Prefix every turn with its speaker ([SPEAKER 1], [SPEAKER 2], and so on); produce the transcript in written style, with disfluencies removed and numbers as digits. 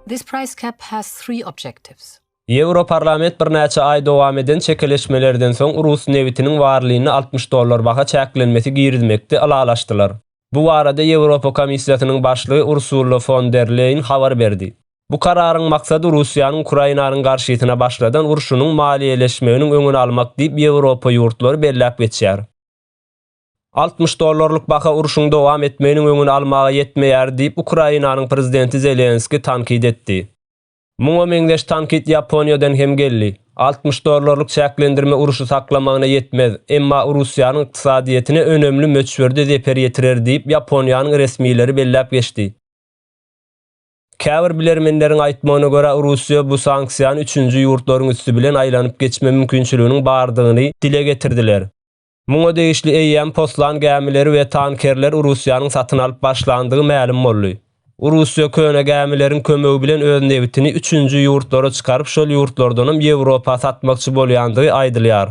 [SPEAKER 1] This price cap has three objectives.
[SPEAKER 2] Ýewroparlament birnäçe aý dowam eden çekeleşmelerden soň rus nebitiniň barlynda 60 dollar baha çäklenmesi girizmekde ylalaşdylar. Bu barada Ýewropa Komissiýasynyň başlygy Ursula fon der Leýn habar berdi. Bu kararyň maksady Russiýanyň Ukrainanyň garşysyna başladan urşunyň maliýeleşmeginiň öňüni almak diýip Ýewropa ýurtlary belläp geçýär. 60 dollarlyk baha urşuň dowam etmeginiň öňüni almaga ýetmeýär diýip Ukrainanyň prezidenti Zelenski tankyt etdi. Muňa meňzeş tankyt Ýaponiýadan hem geldi. 60 dollarlyk çäklendirme urşy saklamagyna ýetmez, emma Russiýanyň ykdysadyýetine önemli möçberde zeper ýetirer diýip Ýaponiýanyň resmileri belläp geçdi. Käbir bilermenleriň aýtmagyna görä Russiýa bu sanksiýany üçünji ýurtlaryň üsti bilen aýlanyp geçme mümkinçiliginiň bardygyny dile getirdiler. Muňa degişli eýýäm poslan gämileri we tankerler Russiýanyň satyn alyp başlandygy mälim boldy. Russiýa köne gämileriň kömegi bilen öz nebitini üçünji ýurtlara çykaryp şol ýurtlardanam Ýewropa satmakçy bolýandygy aýdylýar.